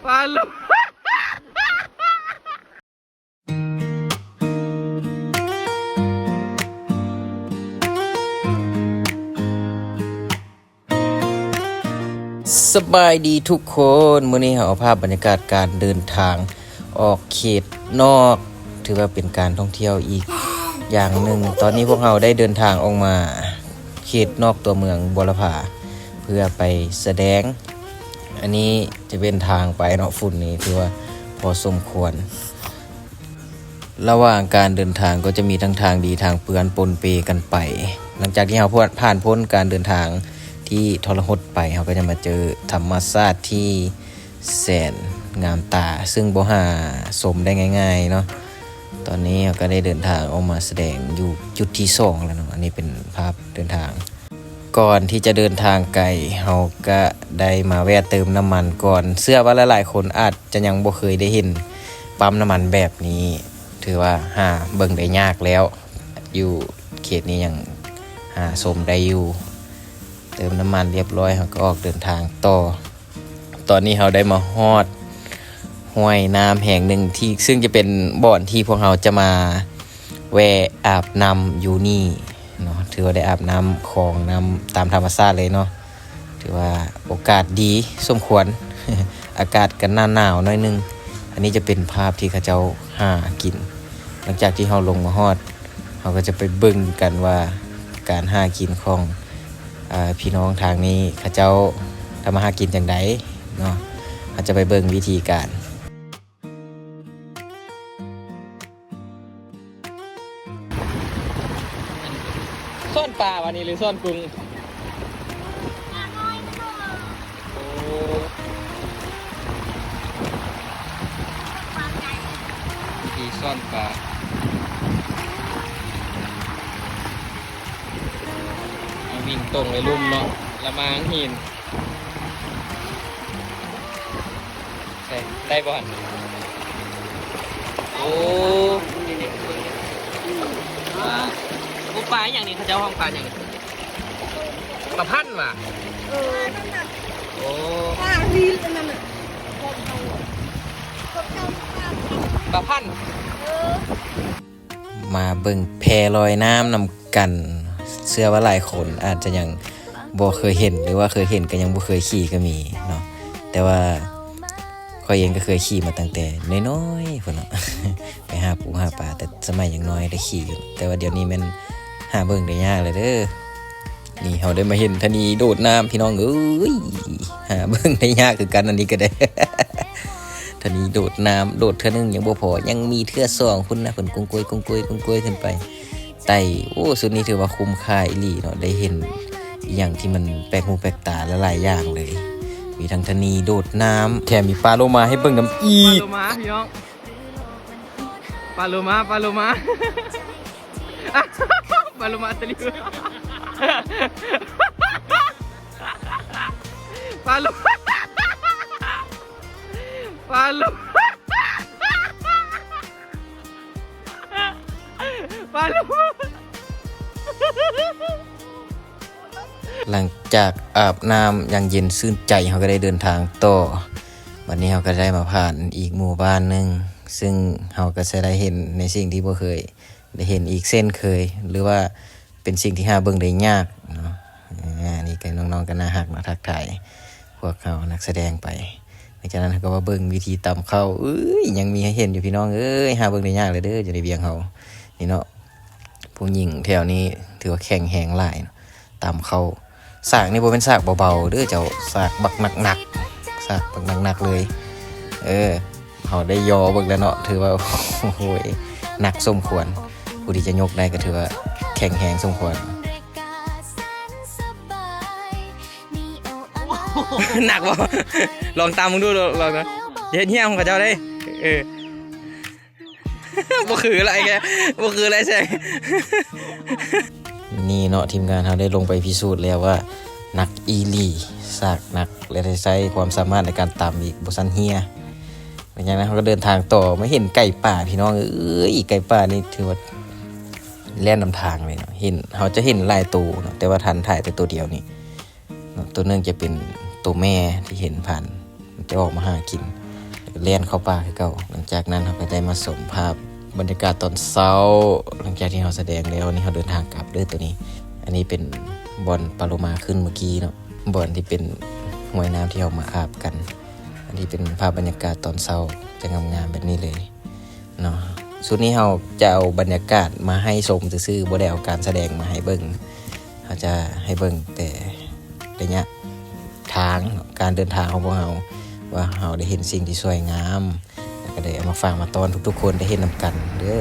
ປາລົງ. ສະບາຍດີທຸກຄົນ, ມື້ນີ້ເຮົາເອົາພາບບັນຍາກາດການເດີນທາງອອກເຂດນອກ, ຖືວ່າເປັນການທ່ອງທ່ຽວອີກຢ່າງໜຶ່ງ. ຕອນນີ້ພວກເຮົາໄດ້ເດີນທາງອອກມາເຂດນອກຕົວເມືອງບົວລະພາ ເພື່ອໄປສະແດງ. ອັນນີ້ຈະເປັນທາງໄປເນາະ, ຝຸ່ນນີ້ຖືວ່າພໍສົມຄວນ. ລະຫວ່າງການເດີນທາງກໍຈະມີທັງທາງດີທາງເປື້ອນປົນເປກັນໄປ. ຫຼັງຈາກທີ່ເຮົາຜ່ານພົ້ນການເດີນທາງທີ່ທໍລະຫົດໄປ, ເຮົາກໍຈະມາເຈີທຳມະຊາດທີ່ແສນງາມຕາ, ຊຶ່ງບໍ່ຫາຊົມໄດ້ງ່າຍໆເນາະ. ຕອນນີ້ເຮົາກໍໄດ້ເດີນທາງອອກມາສະແດງຢູ່ຈຸດທີສອງແລ້ວເນາະ. ອັນນີ້ເປັນພາບເດີນທາງ. ກ່ອນທີ່ຈະເດີນທາງໄກ, ເຮົາກະໄດ້ມາແວະເຕີມນ້ຳມັນກ່ອນ. ເຊື່ອວ່າຫຼາຍໆຄົນອາດຈະຍັງບໍ່ເຄີຍໄດ້ເຫັນປ້ຳນ້ຳມັນແບບນີ້, ຖືວ່າຫາເບິ່ງໄດ້ຍາກແລ້ວ. ຢູ່ເຂດນີ້ຍັງຫາຊົມໄດ້ຢູ່. ເຕີມນ້ຳມັນລຽບຮ້ອຍ, ເຮົາກໍອອກເດີນທາງຕໍ່. ຕອນນີ້ເຮົາໄດ້ມາຮອດຫ້ວຍນ້ຳແຫ່ງໜຶ່ງທີ່ ຊຶ່ງຈະເປັນບ່ອນທີ່ພວກເຮົາຈະມາແວ່ອາບນ້ຳຢູ່ນີ້ເນາະ, ຖືວ່າໄດ້ອາບນ້ຳຂອງນ້ຳຕາມທຳມະຊາດເລີຍເນາະ. ຖືວ່າໂອກາດດີສົມຄວນ, ອາກາດກໍໜາວໆໜ້ອຍໜຶ່ງ. ອັນນີ້ຈະເປັນພາບທີ່ເຂົາເຈົ້າຫາກິນ. ຫຼັງຈາກທີ່ເຮົາລົງມາຮອດ, ເຮົາກໍຈະໄປເບິ່ງກັນວ່າການຫາກິນຂອງ ເອີ ພີ່ນ້ອງທາງນີ້ເຂົາເຈົ້າທຳມາຫາກິນຈັ່ງໃດເນາະ, ເຮົາຈະໄປເບິ່ງວິທີການ. ຊ້ອນປາຫວານີ້ ຫຼືຊ້ອນກຸງ? ໂອ້ ວິທີຊ້ອນປາ. ເອົາ ວິ່ງຕົງໄປລຸ່ມເນາະ, ລະມາງຫີນ. ໃສ່ ໄດ້ບໍ່ຫັ້ນ? ໂອ້ ປາ ໂອ້ ປາອີ່ຫຍັງນີ້? ເຂົາເຈົ້າຮ້ອງປາຫຍັງນີ້? ປາພັນຫວາ? ເອີ ໂອ້ ປາລີອັນນັ້ນນະ ປາພັນ ເອີ. ມາເບິ່ງແພລອຍນ້ຳນຳກັນ. ເຊື່ອວ່າຫຼາຍຄົນອາດຈະຍັງບໍ່ເຄີຍເຫັນ ຫຼືວ່າເຄີຍເຫັນກໍຍັງບໍ່ເຄີຍຂີ່ກໍມີເນາະ, ແຕ່ວ່າຂ້ອຍເອງກໍເຄີຍຂີ່ມາຕັ້ງແຕ່ນ້ອຍໆພຸ້ນເນາະ, ໄປຫາປູຫາປາແຕ່ສະໄໝຍັງນ້ອຍໄດ້ຂີ່ຢູ່, ແຕ່ວ່າດຽວນີ້ແມ່ນຫາເບິ່ງໄດ້ຍາກແລ້ວເດີ. ນີ້ເຮົາໄດ້ມາເຫັນທະນີໂດດນ້ຳ ພີ່ນ້ອງເອີຍ, ຫາເບິ່ງໄດ້ຍາກຄືກັນ ອັນນີ້ກໍໄດ້. ທະນີໂດດນ້ຳ ໂດດເທື່ອໜຶ່ງຍັງບໍ່ພໍ ຍັງມີເທື່ອສອງພຸ້ນນະ, ເພິ່ນກົງກວຍ ກົງກວຍ ກົງກວຍຂຶ້ນໄປໄຕ່. ໂອ້ ຊຸດນີ້ຖືວ່າຄຸ້ມຄ່າອີ່ຫຼີເນາະ, ໄດ້ເຫັນອີ່ຫຍັງທີ່ມັນແປກຫູແປກຕາຫຼາຍໆຢ່າງເລີຍ. ມີທັງທະນີໂດດນ້ຳ ແຖມມີປາໂລມາໃຫ້ເບິ່ງນຳອີກ. ປາໂລມາ ພີ່ນ້ອງ ປາໂລມາ ປາໂລມາ. ປາໂລມາຕະລິວ ປາໂລມາ ປາໂລມາ ປາໂລມາ. ຫຼັງຈາກອາບນ້ຳຢ່າງເຢັນຊື່ນໃຈ, ເຮົາກໍໄດ້ເດີນທາງຕໍ່. ບັດນີ້ເຮົາກໍໄດ້ມາຜ່ານອີກໝູ່ບ້ານໜຶ່ງ, ຊຶ່ງເຮົາກໍຈະໄດ້ເຫັນໃນສິ່ງທີ່ບໍ່ເຄີຍ ໄດ້ເຫັນອີກເຊັ່ນເຄີຍ ຫຼືວ່າເປັນສິ່ງທີ່ຫາເບິ່ງໄດ້ຍາກເນາະ. ອາ ນີ້ກໍນ້ອງໆກໍໜ້າຮັກເນາະ, ທັກທາຍພວກເຮົານັກສະແດງໄປ. ຫຼັງຈາກນັ້ນເຮົາກໍມາເບິ່ງວິທີຕຳເຂົ້າ. ເອີຍ ຍັງມີໃຫ້ເຫັນຢູ່ພີ່ນ້ອງເອີຍ, ຫາເບິ່ງໄດ້ຍາກເລີຍເດີ ຢູ່ໃນວຽງເຮົານີ້ເນາະ. ຜູ້ຍິງແຖວນີ້ຖືວ່າແຂງແຮງຫຼາຍເນາະ. ຕຳເຂົ້າ ສາກນີ້ບໍ່ແມ່ນສາກເບົາໆເດີເຈົ້າ, ສາກບັກໜັກໆ ສາກບັກໜັກໆເລີຍ. ເອີ ເຮົາໄດ້ຍໍເບິ່ງແລ້ວເນາະ, ຖືວ່າ ໂອ້ໂຫຍ ໜັກສົມຄວນ. ຜູ້ທີ່ຈະຍົກໄດ້ກໍຖືວ່າແຂງແຮງສົມຄວນ. ໜັກບໍ່? ລອງຕຳເບິ່ງດູ, ລອງນະ. ຢ່າເຮັດເຮ່ຍຂອງເຂົາເຈົ້າເດ້. ເອີ. ບໍ່ຄືລະໄອ້ແກ ບໍ່ຄືລະໄອ້ແຊງ. ນີ້ເນາະ ທີມງານເຮົາໄດ້ລົງໄປພິສູດແລ້ວວ່າໜັກອີ່ຫຼີ, ສາກໜັກ ແລະ ໄດ້ໃຊ້ຄວາມສາມາດໃນການຕຳອີກ ບໍ່ຊັ້ນເຮ່ຍ. ຫຼັງຈາກນັ້ນເຮົາກໍເດີນທາງຕໍ່ ມາເຫັນໄກ່ປ່າ ພີ່ນ້ອງເອີຍ. ໄກ່ປ່ານີ້ຖືວ່າແລ່ນນຳທາງເລີຍເນາະ, ເຫັນ ເຮົາຈະເຫັນຫຼາຍໂຕເນາະ ແຕ່ວ່າທ່ານຖ່າຍແຕ່ໂຕດຽວນີ້. ເນາະ ຕົວໜຶ່ງຈະເປັນຕົວແມ່ທີ່ເຫັນຜ່ານ ມັນຈະອອກມາຫາກິນ. ແລ່ນເຂົ້າປ່າຄືເກົ່າ. ຫຼັງຈາກນັ້ນເຮົາກໍໄດ້ມາຊົມພາບບັນຍາກາດຕອນເຊົ້າ ຫຼັງຈາກທີ່ເຮົາສະແດງແລ້ວ. ນີ້ເຮົາເດີນທາງກັບເດີ ໂຕນີ້. ອັນນີ້ເປັນບ່ອນປາໂລມາຂຶ້ນເມື່ອກີ້ເນາະ ບ່ອນທີ່ເປັນຫ້ວຍນ້ຳທີ່ເຮົາມາອາບກັນ. ອັນນີ້ເປັນພາບບັນຍາກາດຕອນເຊົ້າ ຈະງາມໆແບບນີ້ເລີຍເນາະ. ຊຸດນີ້ເຮົາຈະເອົາບັນຍາກາດມາໃຫ້ຊົມຊື່ໆ ບໍ່ໄດ້ເອົາການສະແດງມາໃຫ້ເບິ່ງ. ເຮົາຈະໃຫ້ເບິ່ງແຕ່ໄລຍະທາງເນາະ ການເດີນທາງຂອງພວກເຮົາ ວ່າເຮົາໄດ້ເຫັນສິ່ງທີ່ສວຍງາມ ແລ້ວກໍໄດ້ເອົາມາຝາກມາຕ້ອນທຸກໆຄົນໄດ້ເຫັນນຳກັນເດີ.